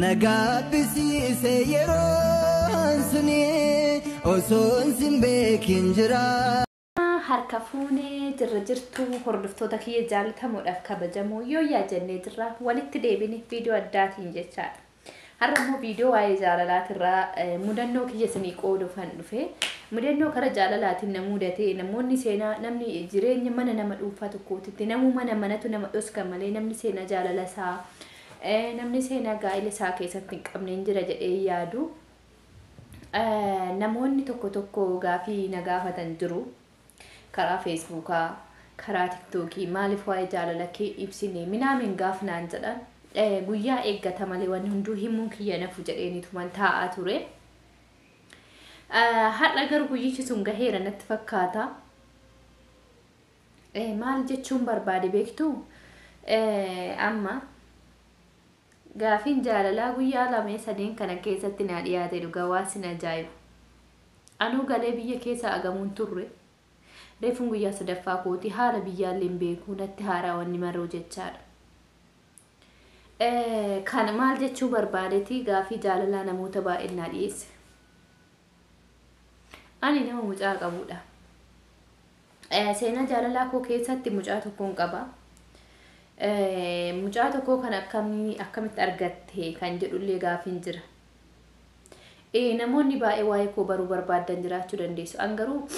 Na gaabbisiise yeroon suni osoon sin beekin jira. Harka fuunee jirra jirtu hordoftoota kiyya jaallatamuudhaaf kabajamoo yoo yaa jennee jirra walitti deebine viidiyoo addaatiin jechaadha. Har'a immoo viidiyoo waa'ee jaalalaatirraa mudannoo kiyya isinii qooduufan dhufe. Mudannoo kara jaalalaatiin na mudate namoonni seenaa namni jireenya mana nama dhuunfaa tokkootitti namuu mana manatu nama dhoska malee namni seenaa jaalala isaa namni seenaa gaa'ela isaa keessatti hin qabne hin jira jedhee yaadu. Namoonni tokko tokko gaafii na gaafatan jiru. Karaa Feesbuukaa, karaa Tiktookii maaliif waa'ee jaalala kee ibsine minaamin gaaf naan jedhan guyyaa eeggata malee wanni hunduu himuun kiyya nafu jedheenituman taa'aa ture. Har'a garuu guyyichi sun gaheera natti fakkaata. Maal jechuun barbaade beektuu? Amma gaafiin jaalalaa guyyaa lamee sadeen kana keessatti naa dhiyaate dhugaa waan sin ajaa'ibu. Anuu galee biyya keessa agamuun turre. Reefuun guyyaa sadaffaa kooti haala biyyaallee hin beeku natti haaraa wanni maruu jechaadha. Kan maal jechuu barbaadeeti gaafii jaalalaa namoota baay'een naa dhiyeesse. Ani nama mucaa qabudha. Seenaa jaalalaa koo keessatti mucaa tokkoon qaba. Mucaa tokkoo kan akkamitti argatte kan jedhullee gaafiin jira. Namoonni baay'ee waa'ee koo baruu barbaadan jiraachuu dandeessu. An garuu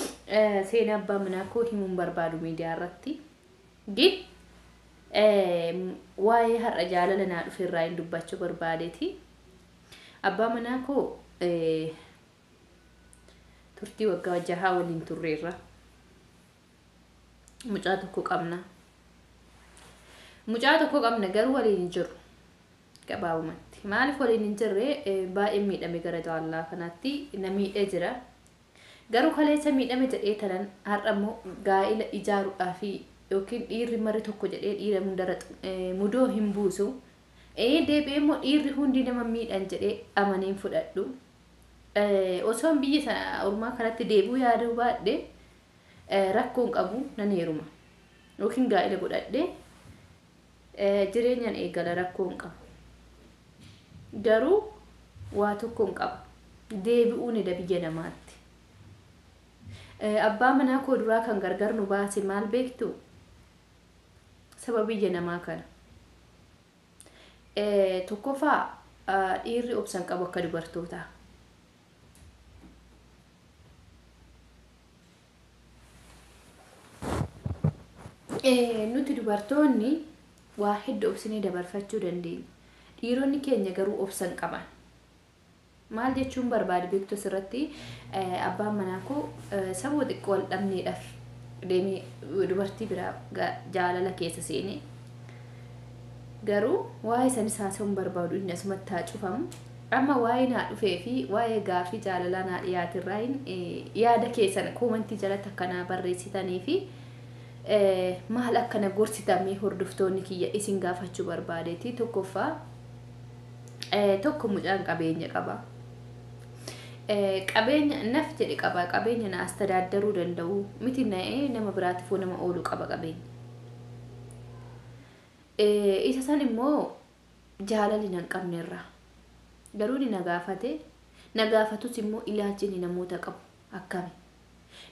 seenaa abbaa manaa koo himuun barbaadu miidiyaa irratti. Gin waa'ee har'a jaalala naa dhufe irraa hin dubbachuu barbaadeeti. Abbaa manaa koo turtii waggaa 6 waliin turreerra. Mucaa tokko qabna. Mucaa tokko qabna garuu waliin hin jirru. Gabaabumatti. Maaliif waliin hin jirre baay'ee miidhame gara jaalalaa kanatti na miidhee jira. Garuu kaleessa miidhame jedhee tanan har'a immoo gaa'ila ijaaruudhaaf yookiin dhiirri marri tokko jedhee dhiira hundarra mudoo hin buusu. Deebi'ee immoo dhiirri hundi nama miidhan jedhee amaneen fudhadhu. Osoon biyya ormaa kanatti deebi'uu yaaduu baadhe rakkoon qabu nan heeruma. Yookiin gaa'ila godhadhe jireenyaan eegala rakkoon qabu. Garuu waa tokkoon qaba. Deebi'uun eda biyya namaatti. Abbaa manaa koo duraa kan gargar nu baase maal beektu? Saba biyya namaa kana. Tokkoffaa dhiirri obsan qabu akka dubartootaa. Nuti dubartoonni waa hedduu obsinee dabarfachuu dandeenya. Dhiironni keenya garuu obsan qaban. Maal jechuun barbaade beektu asirratti abbaan manaa koo sababa xiqqoo wal dhabneedhaaf deemee dubartii biraa jaalala keessa seenee garuu waa'ee sanis haasa'uun barbaadu inni asumatti haa cufamu. Amma waa'ee naa dhufee fi waa'ee gaafii jaalalaa naa dhiyaatirraa yaada keessan koomantii jalatti akkanaa barreessitanii fi maal akkana gorsitamee hordoftoonni kiyya isin gaafachuu barbaadeeti. Tokkoffaa tokko mucaan qabeenya qaba. Qabeenya naf jedhe qaba. Qabeenya na astadaaddaruu danda'u miti na'ee nama biraatiif nama oolu qaba qabeenya. Isa san immoo jaalalli nan qabnerra. Garuu ni na gaafate. Na gaafatus immoo ilaalchi inni namoota qabu akkami.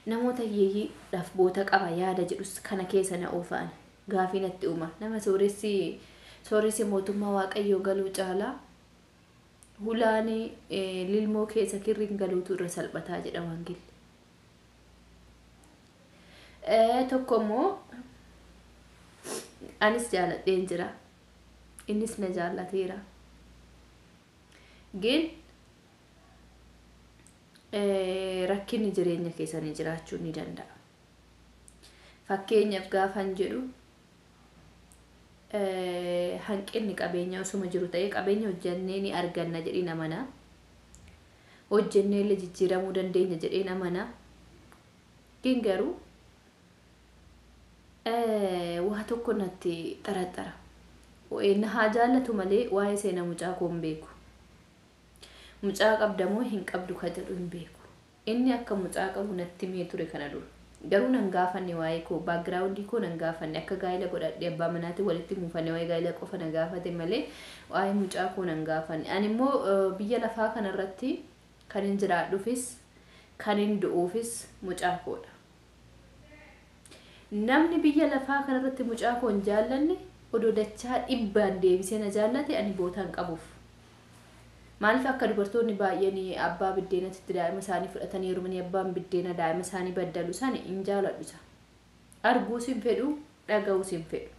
Namoota hiyyeeyyiidhaaf boota qaba yaada jedhus kana keessa na oofaan gaafii natti uuma. Nama sooressi mootummaa waaqayyoo galuu caalaa hulaan lilmoo keessa kirriin galuutu irra salphataa jedha wangeelli. Tokko immoo anis jaaladheen jira. Innis na jaallateera. Gin rakkinni jireenya keessanii jiraachuu ni danda'a. Fakkeenyaaf gaafan jedhu hanqinni qabeenya osuma jiru ta'ee qabeenya hojjennee ni arganna jedheen amana. Hojjennee illee jijjiiramuu dandeenya jedheen amana. Gin garuu waa tokko natti xaraxara. Na haa jaallatu malee waa'ee seenaa mucaa koo hin beeku. Mucaa qabda moo hin qabdu ka jedhu hin beeku. Inni akka mucaa qabu natti himee ture kana dura. Garuu nan gaafanne waa'ee koo, background koo nan gaafanne. Akka gaa'ela godhadhee abbaa manaatti walitti muufanne, waa'ee gaa'ela qofa na gaafate malee waa'ee mucaa koo nan gaafanne. Ani immoo biyya lafaa kanarratti kan hin jiraadhuufis kan hin du'uufis mucaa koodha. Namni biyya lafaa kanarratti mucaa koo hin jaallanne, odoo dachaa dhibbaan deebisee na jaallate, ani bootaan qabuuf. Maaliif akka dubartoonni baay'een abbaa biddeenatti daa'ima isaanii fudhatanii heerumanii abbaan biddeena daa'ima isaanii baddalu sana hin jaaladhu isa. Arguus hin fedhu, dhaga'uus hin fedhu.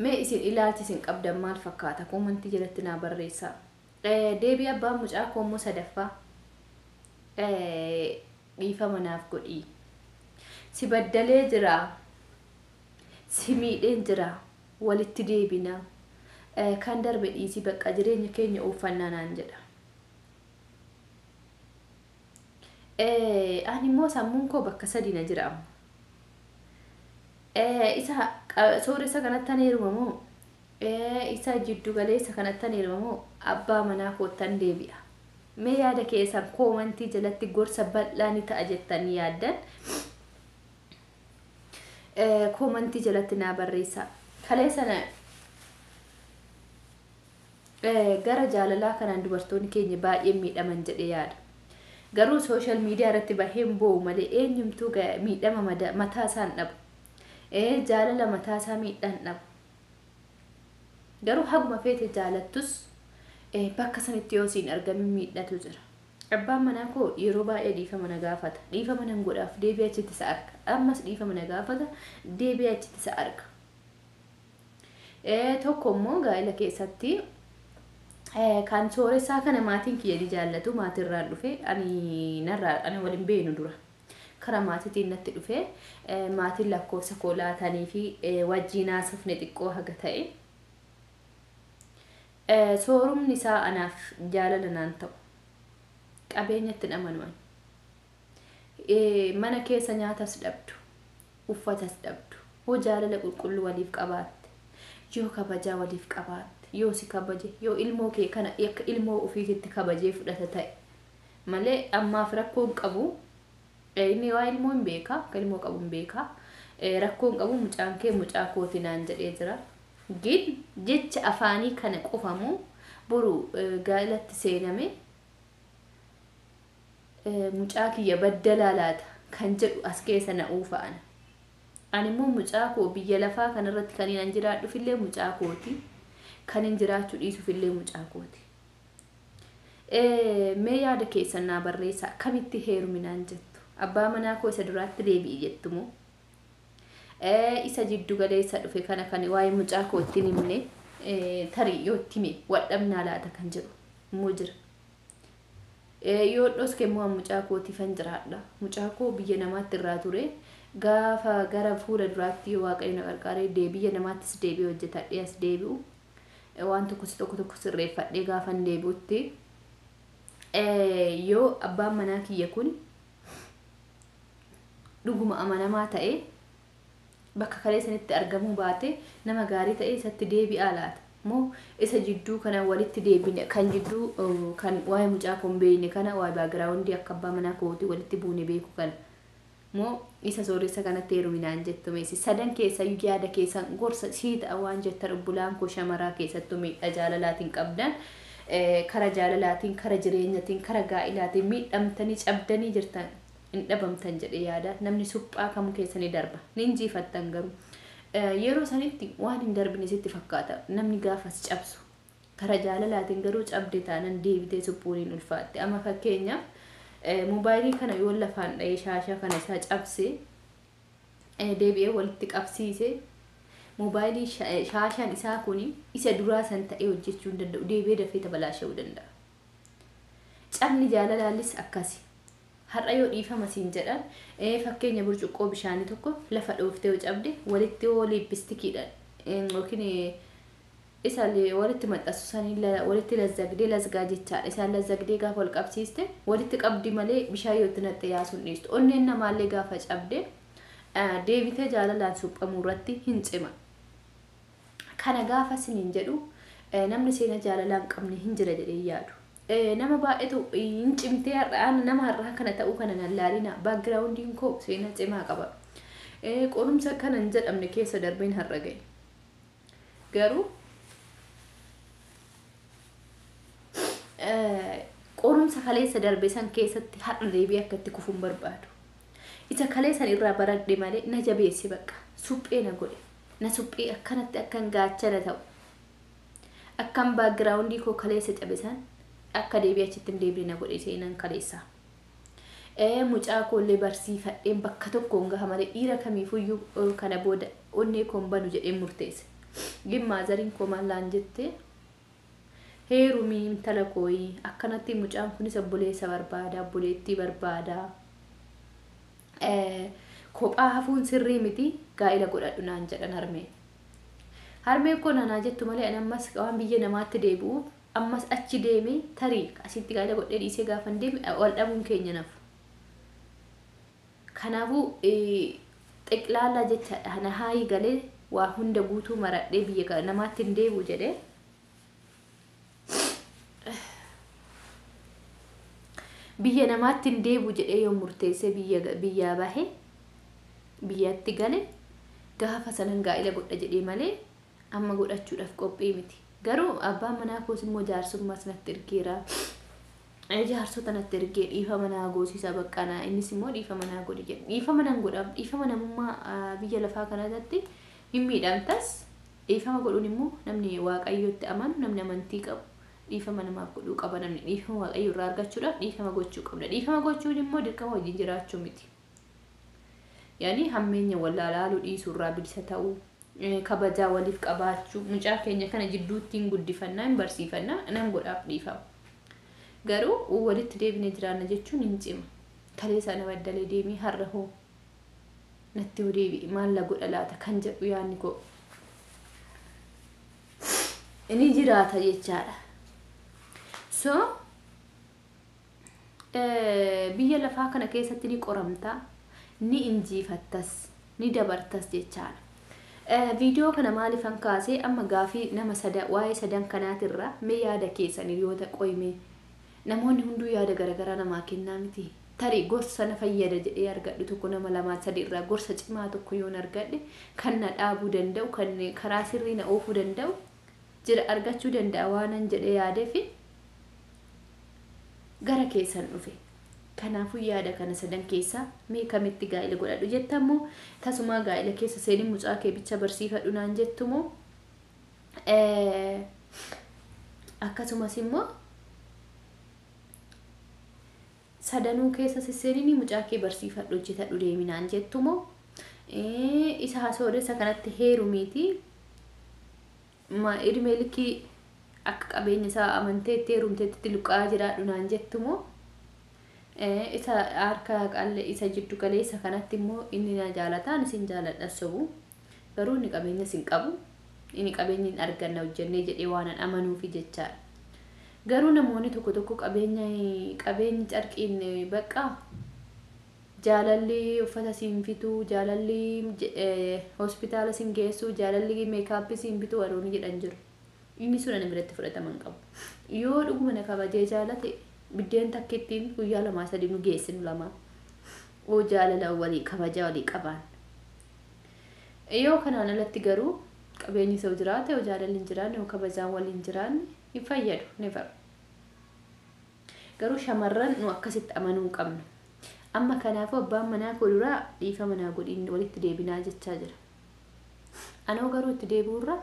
Mee isin ilaalchi isin qabdan maal fakkaata? Comment jalatti naa barreessaa. Deebii abbaan mucaa koo immoo sadaffaa dhiifama naaf godhii. Si baddalee jira. Si miidheen jira. Walitti deebina. Kan darbe dhiisii, bakka jireenya keenya uffannaa naan jedha. Ani immoo sammuun koo bakka sadi na jira amma. Isa sooressa kanatti heeruma moo? Isa jiddu galeessa kanatti heeruma moo? Abbaa manaa koottan deebi'a? Mee yaada keessan comment jalatti gorsa bal'aa ni ta'a jettanii yaaddan comment jalatti naa barreessaa. Kalee sana gara jaalalaa kanaan dubartoonni keenya baay'ee miidhaman jedhee yaada. Garuu social media irratti baheen boo'u malee eenyumtuu miidhama mataa isaan dhabu. Jaalala mataa isaa miidhaan dhabu. Garuu haguma feete jaalattus bakka sanitti yoo siin argamin miidhatu jira. Abbaan manaa koo yeroo baay'ee dhiifama na gaafata. Dhiifama nan godhaaf, deebi'ee achitti isa arga. Ammas dhiifama na gaafata, deebi'ee achitti isa arga. Tokko immoo gaa'ela keessatti kan sooressaa kana maatiin kiyya ni jaallatu, maatirraan dhufe. Ani narraa ani waliin beenu dura. Kara maatiitiin natti dhufe, maatiin lakkoofsa koo laatanii fi wajjiin haasofne xiqqoo haga ta'e. Soorumni isaa anaaf jaalala naan ta'u. Qabeenyatti hin amanu ani. Mana keessa nyaatas dhabdu, uffatas dhabdu, hoo jaalala qulqulluu waliif qabaatte, yoo kabajaa waliif qabaatte, yoo si kabaje, yoo ilmoo kee kana akka ilmoo ofiititti kabajee fudhata ta'e malee ammaaf rakkoo hin qabu. Inni waa ilmoo hin beeka, akka ilmoo qabu hin beeka. Rakkoo hin qabu, mucaan kee mucaa kooti naan jedhee jira. Gin jecha afaanii kana qofamu boru gaa'elatti seename mucaa kiyya baddalaa laata kan jedhu as keessa na uufa ana. Ani immoo mucaa koo biyya lafaa kanarratti kan hin jiraadhuufillee mucaa kooti. Kan hin jiraachuu dhiisuufillee mucaa kooti. Mee yaada keessan naa barreessaa. Akkamitti heeruminaan jettu? Abbaa manaa koo isa duraatti deebi'i jettu moo? Isa jiddu galeessa dhufe kana kan waa'ee mucaa koo itti himne, tarii yoo itti hime wadhabnaa laata kan jedhu immoo jira. Yoo dhoske immoo mucaa kootiifan jiraadha. Mucaa koo biyya namaatti irraa ture, gaafa gara fuula duraatti yoo Waaqayyo na qarqaaree biyya namaattis deebi'ee hojjetadhee as deebi'u, waan tokko tokko tokko sirreeffadhee gaafan deebi'utti, yoo abbaan manaa kiyya kun dhuguma amanamaa ta'e, bakka kalee sanitti argamuu baate, nama gaarii ta'e, isatti deebi'aa laata moo isa jidduu kana walitti deebine, kan jidduu kan waa'ee mucaa koo hin beekne kana, waa'ee background akka abbaa manaa kootii walitti buune beeku kana moo isa sooressa kanatti heeruminaan jettu? Meesi sadan keessa yaada keessan gorsa sii ta'a waan jettan, obbolaan koo shamaraa, keessattuu miidhaa jaalalaatiin qabdan, kara jaalalaatiin, kara jireenyatiin, kara gaa'ilaatiin miidhamtanii cabdanii jirtan hin dhabamtan jedhee yaada. Namni suphaa kamuu keessa ni darba, ni injifattan. Garuu yeroo sanitti waan hin darbine sitti fakkaata namni gaafas cabsu. Kara jaalalaatiin garuu cabde taanan deebitee suphuun hin ulfaatte. Amma fakkeenyaaf moobaayilii kana yoo lafaan dha'ee shaashaa kana isaa cabse, deebi'ee walitti qabsiise, moobaayilii shaashaan isaa kun isa duraa san ta'ee hojjechuu hin danda'u, deebi'ee dafee tabalaasha'uu danda'a. Cabni jaalalaallis akkasi. Har'a yoo dhiifama siin jedhan, fakkeenya burcuqqoo bishaanii tokko lafa dhooftee yoo cabde, walitti yoo lipstickiidhaan yookiin isa walitti maxxansu sanii walitti lazzagdee, lazgaa jechaadha. Isaan lazzagdee gaafa wal qabsiiste walitti qabdi malee bishaan yoo itti naqxe yaasuun dhiistu. Onneen namaallee gaafa cabde deebitee jaalalaan suphamuu irratti hin cima. Kana gaafa siniin jedhu namni seena jaalalaa hin qabne hin jira jedhee yaadu. Nama baay'eetu hin cimtee har'aa nama har'aa kana ta'uu kana nan laalina. Backgroundiin koo seenaa cimaa qaba. Qorumsa kana hin jedhamne keessa darbeen har'a gahe. Garuu qorumsa kaleessa darbe san keessatti har'a deebi'ee akka itti kufuun barbaadu. Isa kaleessan irraa baradhe malee na jabeesse, bakka suphee na godhe. Na suphee akkanatti akkan gaachana ta'u. Akkan backgroundii koo kaleessa cabe san akka deebi'ee achitti hin deebine na godhe seenaan kaleessaa. Mucaa koollee barsiifadheen bakka tokkoon gaha malee dhiira kamiifuyyuu kana booda onnee koon banu jedheen murteesse. Gin motheriin koo maal naan jettee, "Heerumii intala kooyi, akkanatti mucaan kunis obboleessa barbaada, obboleettii barbaada. Kophaa hafuun sirrii miti, gaa'ila godhadhu" naan jedhan harmeen. Harmeen koo nanaa jettu malee ani ammas waan biyya namaatti deebi'uuf ammas achi deemee tarii asitti gaa'ila godhee dhiisee gaafa hin deeme wal dhabuun keenya nafu. Kanaafuu xiqlaallaa jechaadha. Na haayi galee waa hunda guutuu maradhee biyya namaatti hin deebi'u jedhee. Biyya namaatti hin deebi'u jedhee yoo murteessee biyya biyyaa bahe, biyyatti gale, gaafa sanan gaa'ila godha jedhee malee amma godhachuudhaaf qophii miti. Garuu abbaan manaa koos immoo jaarsummaas natti ergeera. Jaarsota natti ergee dhiifama naa goosisa, baqqanaa innis immoo dhiifama naa godhi jedhe. Dhiifama nan godhaaf, dhiifama namummaa biyya lafaa kanarratti hin miidhamtas. Dhiifama godhuun immoo namni Waaqayyotti amanu, namni amantii qabu dhiifama namaaf godhuu qaba. Namni dhiifama Waaqayyo irraa argachuudhaaf dhiifama gochuu qabna. Dhiifama gochuun immoo dirqama wajjin jiraachuu miti. Yaani hammeenya wallaalaaluu dhiisuu irraa bilisa ta'uu, kabajaa waliif qabaachuu, mucaa keenya kana jidduutti hin guddifannaa, hin barsiifannaa, nan godhaaf dhiifama. Garuu walitti deebinee jiraanna jechuun hin cima. Kaleessa na baddalee deemee har'a hoo natti hoo deebi'e maal la godha laata kan jedhu yaadni koo inni jiraata jechaadha. So biyya lafaa kana keessatti ni qoramta, ni injifattas, ni dabartas jechaadha. Viidiyoo kana maaliifan kaasee? Amma gaafii nama sada waa'ee sadan kanaatirra mee yaada keessan hiriyoota qoyme, namoonni hunduu yaada garaagaraa namaa kennaa miti. Tarii gorsa na fayyada jedhee argadhu tokko nama lamaa sadi irraa gorsa cimaa tokko yoon argadhe, kan na dhaabuu danda'u, kan karaa sirrii na oofuu danda'u jira argachuu danda'a waanan jedhee yaadee fi gara keessan dhufe. Kanaafuu yaada kana sadan keessaa mee kamitti gaa'ila godhadhu jettammoo, tasumaa gaa'ila keessa seenii mucaa kee bicha barsiifadhu naan jettumoo, akkasumas immoo sadanuu keessa sisseenii mucaa kee barsiifadhu, hojjetadhu, deeminaan jettumoo, isa sooressa kanatti heerumiiti idmee likkii akka qabeenya isaa amanteetti heerumteetti luqaa jiraadhu naan jettumoo, isa harka qalle isa jiddu galeessa kanatti immoo inni na jaalataan isin jaaladha sobu, garuu inni qabeenya sin qabu, inni qabeenya hin arganna hojjennee jedhee waan an amanuufi jechaadha. Garuu namoonni tokko tokko qabeenya, qabeenyi carqiin bakka jaalalli uffata siin bitu, jaalalli hospitaala siin geessu, jaalalli makeupii siin bitu warroonni jedhan jiru. Inni sun ana biratti fudhatama hin qabu. Yoo dhuguma na kabajee jaalate, biddeen takka ittiin guyyaa lamaa sadii nu geessinu lamaa. Oo jaalala walii kabaja walii qabaan. Yoo kanaan alatti garuu qabeenyi isa jiraate, yoo jaalalli hin jiraanne, yoo kabajaan walii hin jiraanne, hin fayyadu, never. Garuu shamarran nu akkasitti amanuu hin qabnu. Amma kanaafuu abbaan manaa koo duraa dhiifama naa godhiin walitti deebinaa jechaa jira. Anoo garuu itti deebi'urra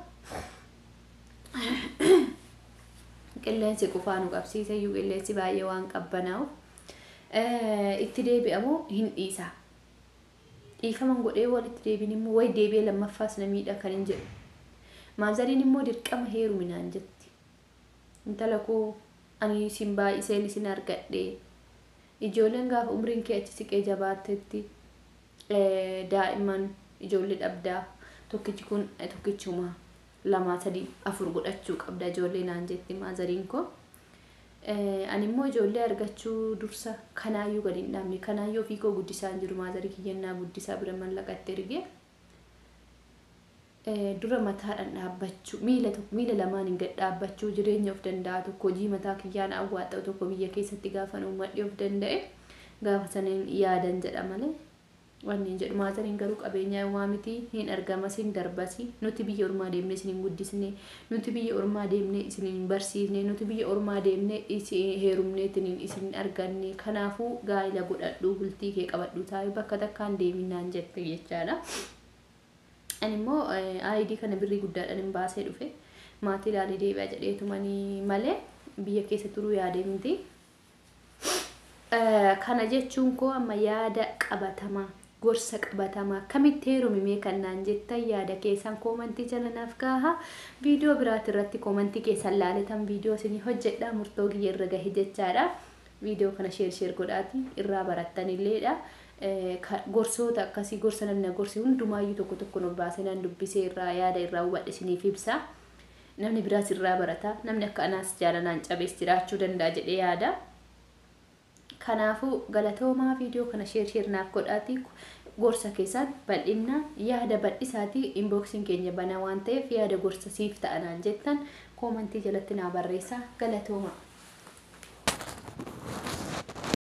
qilleensi qufaa nu qabsiise iyyuu, qilleensi baay'ee waan qabbanaa'uuf, itti deebi'amoo hin dhiisa. Dhiifama godhee walitti deebiin immoo wayi deebi'ee lammaffaas na miidha kan hin jedhu. Motheriin immoo dirqama heeruminaan jetti. "Intala koo, ani isin baay'iseen isin argadhe. Ijoolleen gaafa umriin kee achi siqee jabaattetti daa'imman ijoollee dhabdaa, tokkichi kun tokkichuma, lamaa sadii afur godhachuu qabda ijoollee" naan jetti motheriin koo. Ani immoo ijoollee argachuu dursa kanaayyuu gadi hin dhaabne, kanaayyuu ofii koo guddisaa hin jiru, motherii kiyyannaa guddisaa bira mallaqatti ergee. Dura mataadhaan dhaabbachuu, miila tokko miila lamaan hin gad dhaabbachuu, jireenya of danda'a tokko, hojii mataa kiyyaan awwaaxa'u tokko biyya keessatti gaafa uummadhee of danda'e gaafa saniin yaadan jedha malee wanni hin jedhu. Maataniin garuu qabeenyaa uumaa miti, hin argamas hin darbasi. Nuti biyya ormaa deemnee isin hin guddisne, nuti biyya ormaa deemnee isin hin barsiisne, nuti biyya ormaa deemnee isin heerumneetiin isin hin arganne. Kanaafuu gaa'ila godhadhu, bultii kee qabadhu, taa'ee bakka takkaan deeminaan jette jechaadha. Ani immoo ID kana birrii guddaadhaan hin baasee dhufe, maatii ilaalee deebi'a jedheetumanii malee biyya keessa turuu yaadee miti. Kana jechuun koo amma yaada qabatamaa, gorsa qabatamaa, kamitti heerumi mee kan naan jettan yaada keessan koomantii jala naaf kaaha. Viidiyoo biraati irratti koomantii keessan laaletan viidiyoo isinii hojjedha, murtoo kiyya irra gahe jechaadha. Viidiyoo kana share share godhaati irraa barattanilleedha. Gorsoota akkasii, gorsa namni gorse hundumaayyuu tokko tokko ol baasee naan dubbisee irraa yaada irraa hubadhe isiniif ibsa. Namni biraas irraa barata. Namni akka anaas jaalalaan cabees jiraachuu danda'a jedhee yaada. Kanaafuu galatoomaa, viidiyoo kana share share naaf godhaati, gorsa keessan bal'inna yaada bal'isaatii, inboxiin keenya banaa waan ta'eef yaada gorsa siif ta'anaan jettan koomantii jalatti naa barreessaa. Galatooma.